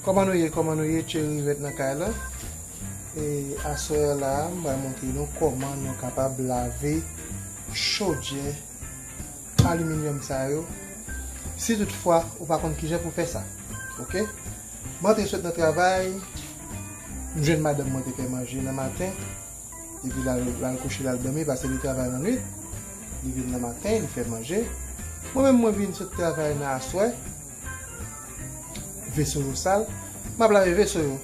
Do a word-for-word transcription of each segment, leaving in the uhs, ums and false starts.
Kòman nou ye? Kòman nou ye? Thierry Rivette nan kay la. E aswè a la, m pral montre nou kòman nou kapab lave chodyè aliminyòm sa yo. Si toutfwa ou pa konn kijan pou fè sa. Oke? M antre sot nan travay, m jwenn madanm mwen te fè manje nan maten. Epi l al, l al kouche, l al dòmi, paske li travay nan nwit. Li vin nan maten, li fè manje. Mwen menm, mwen vin sot travay nan aswè. Veso yo sal. M ap lave veso yo.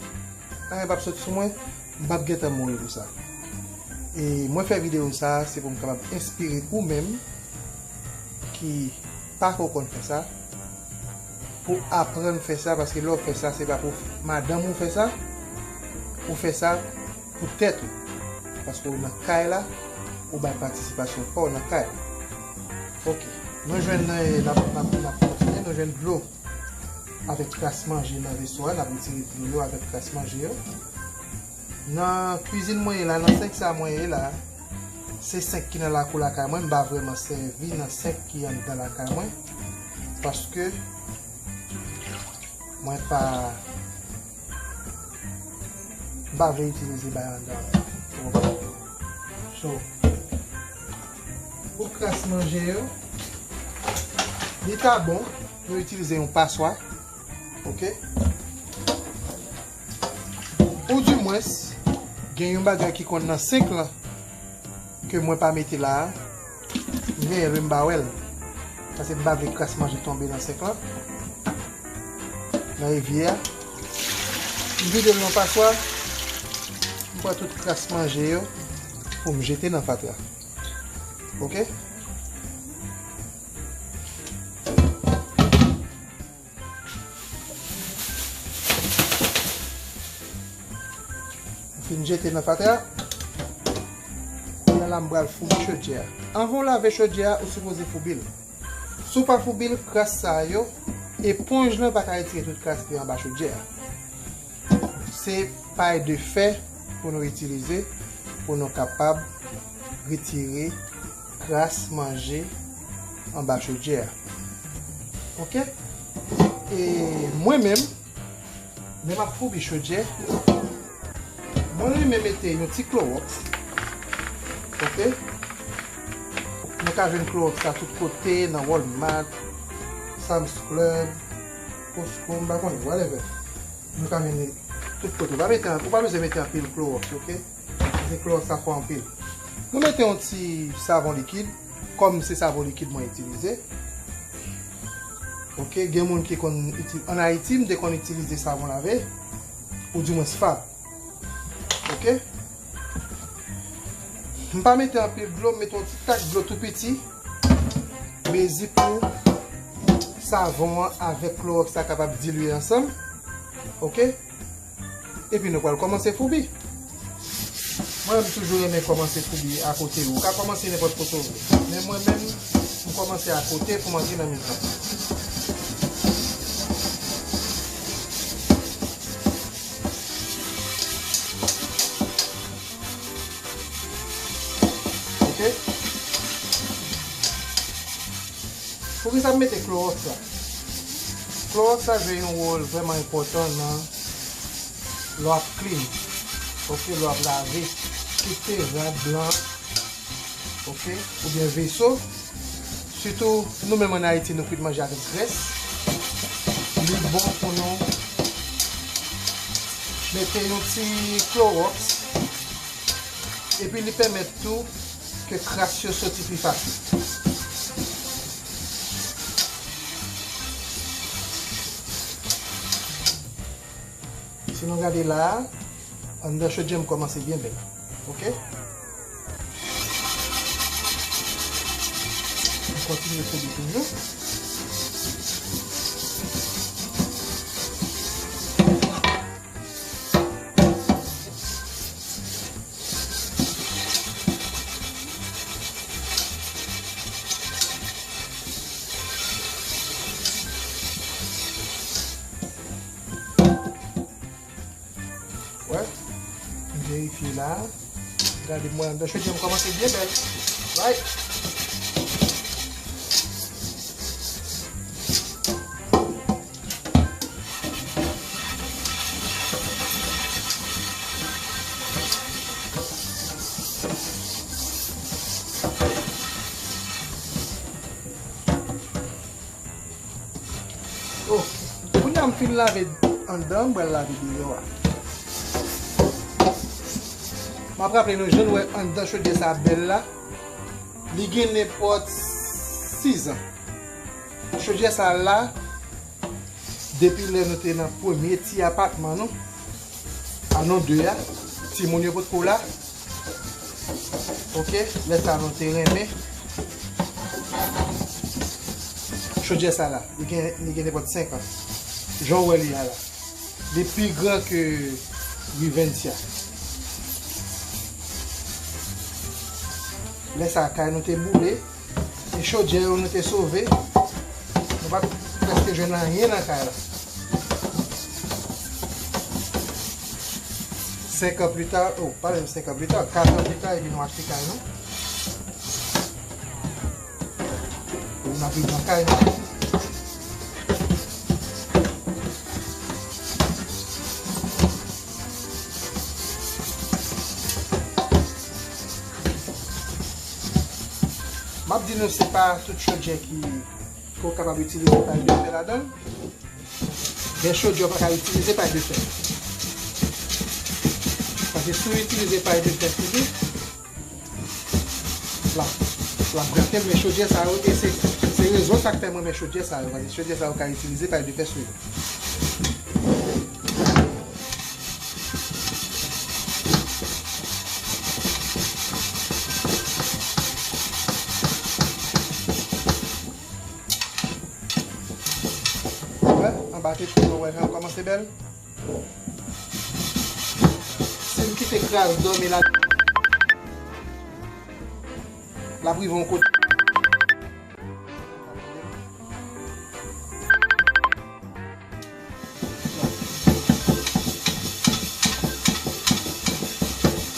Anyen p ap sot sou mwen. M p ap gentan mouri pou sa. E mwen fè videyo sa, se pou m kapab enspire ou menm ki pako konn fè sa, pou aprann fè sa, paske lè w fè sa, se pa pou madanm ou fè sa, ou fè sa pou tèt ou. Paske ou nan kay la, ou bay patisipasyon pa w nan kay la. Oke. Nou jwenn nan, n ap, n ap, n ap kontinye, nou jwenn dlo avèk kras manje nan veso a, n ap retire dlo yo avèk kras manje yo. Nan kwizin mwen ye la, nan senk sa mwen ye la, se senk ki nan lakou lakay mwen, m pa vrèman sèvi nan senk ki anndan lakay mwen, paske mwen pa, m pa vle itilize bay anndan an. Ou konprann? So, pou kras manje yo, li ta bon nou itilize yon paswa. Oke? Ou dimwens, gen yon bagay ki konn nan senk lan ke mwen pa mete la a. M genyen l, men m pa wè l. Paske m pa vle kras manje tonbe nan senk lan. Nan evye a. M vide l nan paswa. M pran tout kras manje yo pou m jete nan fatra. Oke? M fin jete nan fatra. Kounye a la, m pral foubi chodyè a. Anvan w lave chodyè a, ou sipoze foubi l. Si w pa foubi l, kras sa yo, eponj lan pa ka retire tout kras ki anba chodyè a. Se pay de fè pou nou itilize, pou nou kapab retire kras manje anba chodyè a. Oke? E mwen menm, lè m ap foubi chodyè, mwen renmen mete yon ti klowòks. Oke? Nou ka jwenn klowòks la tout kote, nan Walmart, Sam's Club, Costco, m pa konnen, whatever. Nou ka jwenn li tout kote. Ou pa mete, ou pa bezwen mete anpil klowòks, oke? Paske klowòks la fò anpil. Nou mete yon ti savon likid, kòm se savon likid mwen itilize. Oke, gen moun ki konn itilize, ann Ayiti, m te konn itilize savon lave, ou dimwens Fab. Oke? M pa mete anpil dlo, m mete yon ti tak dlo tou piti. Mezi pou savon an avèk klowòks la kapab dilye ansanm. Oke? Epi nou pral kòmanse foubi. Mwen menm toujou renmen kòmanse foubi akote yo. Ou ka kòmanse nenpòt kote w vle. Men mwen menm, m kòmanse akote pou m antre nan mitan. Oke? Poukisa m mete klowòks la? Klowòks la jwe yon wòl vrèman enpòtan nan lè w ap clean. Oke, lè w ap lave. Kit se rad blan, oke, oubyen veso. Sitou, nou menm ann Ayiti, nou kwit manje avèk grès. Li bon pou nou mete yon ti klowòks. Epi li pèmèt tou ke kras yo soti pi fasil. Si nou gade la a, anndan chodyè m kòmanse byen bèl. Oke? M kontinye foubi toujou. Wè, m verifye la. Gade mwen anndan chodyè m kòmanse byen bèl. Right? Oh, kounye a m fin lave anndan, m pral lave deyò a. M ap raple nou, jan nou wè anndan chodyè sa bèl la, li gen nenpòt sis an. Chodyè sa la, depi lè nou te nan premye ti apatman nou, a nou de a, timoun yo potko la. Ok, lè sa nou te renmen. Chodyè sa la, li gen, li gen nenpòt senk an. Jan w wè li a la. Li pi gran ke Revencia. Lè sa, kay nou te boule. E chodyè yo nou te sove. Nou pa t prèske jwenn anyen nan kay la. Senk an pli ta, oh, pa menm senk an pli ta, kat an pli ta, epi nou achte kay nou. Epi n ap viv nan kay nou. M ap di nou, se pa tout chodyè ki, ke w kapab itilize pay de fè ladan l. Gen chodyè w pa ka itilize pay de fè. Paske si w itilize pay de fè sou li, l ap, l ap gate l, men chodyè sa yo, e se, se rezon sa k fè mwen renmen chodyè sa yo, paske chodyè sa yo ka itilize pay de fè sou yo. Wè, anba te tou, wè, jan l kòmanse bèl. Si m kite kras dòmi la, l ap rive yon kote.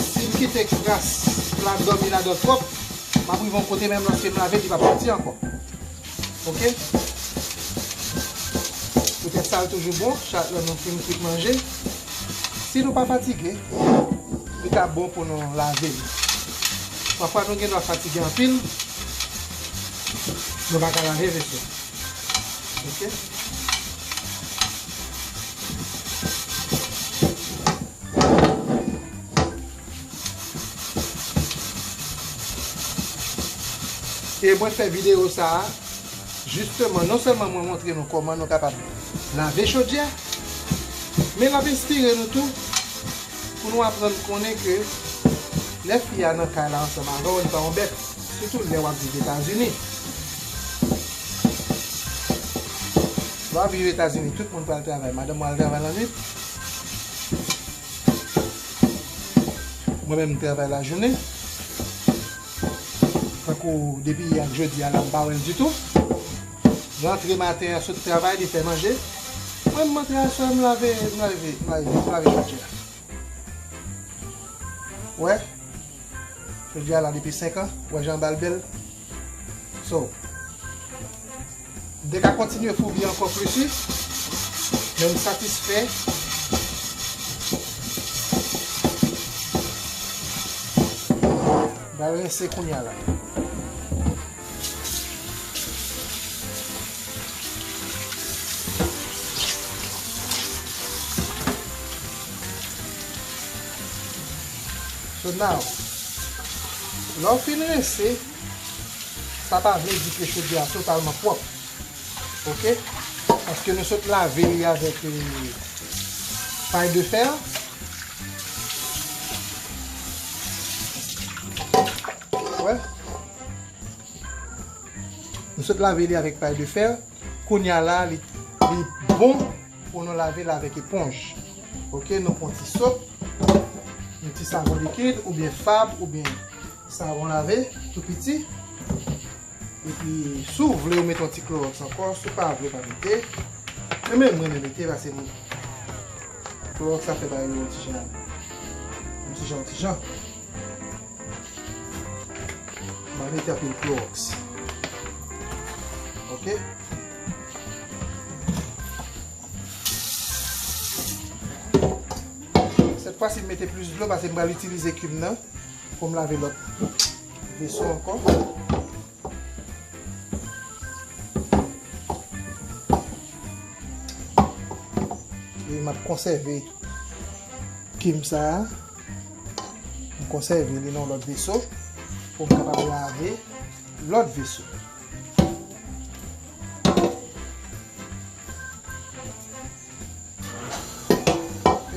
Si m kite kras la dòmi ladan twòp, m ap rive yon kote menm lòske m lave, li p ap soti ankò. Ok? Poutèt sa, l toujou bon, chak lè nou fin kwit manje. Si nou pa fatige, li ka bon pou nou lave li. Pafwa, nou gen dwa fatige anpil, nou pa ka lave veso. Ok? E mwen fè videyo sa a, jisteman, non sèlman mwen montre nou kòman nou kapab lave chodyè, men l ap enspire nou tou pou nou aprann konnen ke lè fi a nan kay la ansanm avè w, li pa yon bèt, sitou lè w ap viv Etazini. Lè w ap viv Etazini, tout moun pral travay, madanm ou al travay lannwit. Mwen menm, m travay lajounen. Tankou depi yè ak jodi a la, m pa wè l ditou. Rantre maten an, sot travay, li fè manje. Mwen, m rantre aswè, m lave, m lave, m lave, m lave chodyè a. Wè, chodyè a la depi senk an, wè jan anba l bèl. So, m te ka kontinye foubi ankò plis, wi, men m satisfè. M pral rense kounye a la. So now, lè w fin rense, sa pa vle di ke chodyè a totalman pwòp. Ok? Paske nou sot lave li avèk, eh, pay de fè. Wè? Nou sot lave li avèk pay de fè. Kounye a la, li, li bon pou nou lave l avèk eponj. Ok, nou pran ti sop, yon ti savon likid, oubyen fab, oubyen savon lave, tou piti. Epi, si w vle, ou mete yon ti klowòks ankò. Si w pa vle, pa mete. Men mwen, mwen mete, paske klowòks sa fè bagay yo yon ti jan, yon ti jan, yon ti jan. M pa mete anpil klowòks. Ok? Sèt fwa si m mete plis dlo, paske m pral itilize kib nan pou m lave lòt veso ankò. E m ap konsève kim sa a. M konsève li nan lòt veso pou m kapab lave lòt veso. Ok.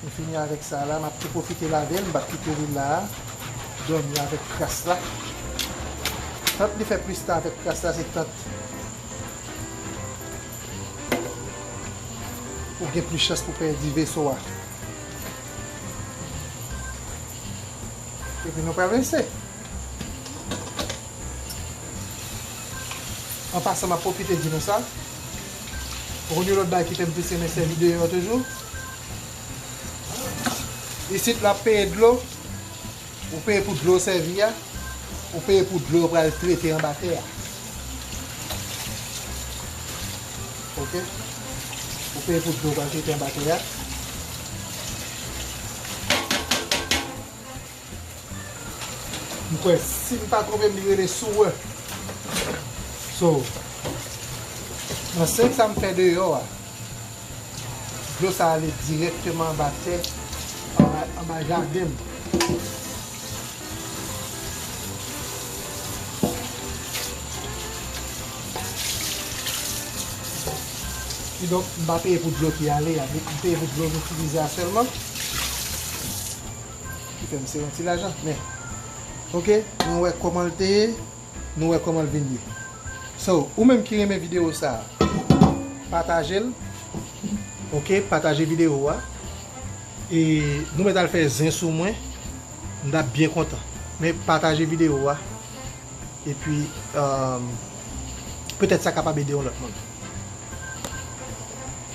M fini avèk sa la, m ap tou pwofite lave l, m p ap kite li la a dòmi avèk kras la. Tant li fè plis tan avèk kras la, se tant ou gen plis chans pou pèdi veso a. Epi nou pral rinse. An pasan, m ap pwofite di nou sa. Ou konn yon lòt bagay ki fè m plis renmen sèvi deyò toujou? Isit la, w ap peye dlo. Ou peye pou dlo w sèvi a. Ou peye pou dlo w pral trete anba tè a. Ok? Ou peye pou dlo w pral trete anba tè a. M kwè, si m pa twonpe m, li rele sewer. So, nan senk sa m fè deyò a, dlo sa ale dirèkteman anba tè, anba, anba jaden m. Kidonk, m pa peye pou dlo ki ale a, m peye pou dlo m itilize a sèlman. Ki fè m sere yon ti lajan. Men, ok, nou wè kòman l te ye, nou wè kòman l vin ye. So, ou menm ki renmen videyo sa a, pataje l, ok, pataje videyo a. E nou mèt al fè zen sou mwen, m t ap byen kontan. Men pataje videyo a, epi, um, petèt sa kapab ede yon lòt moun.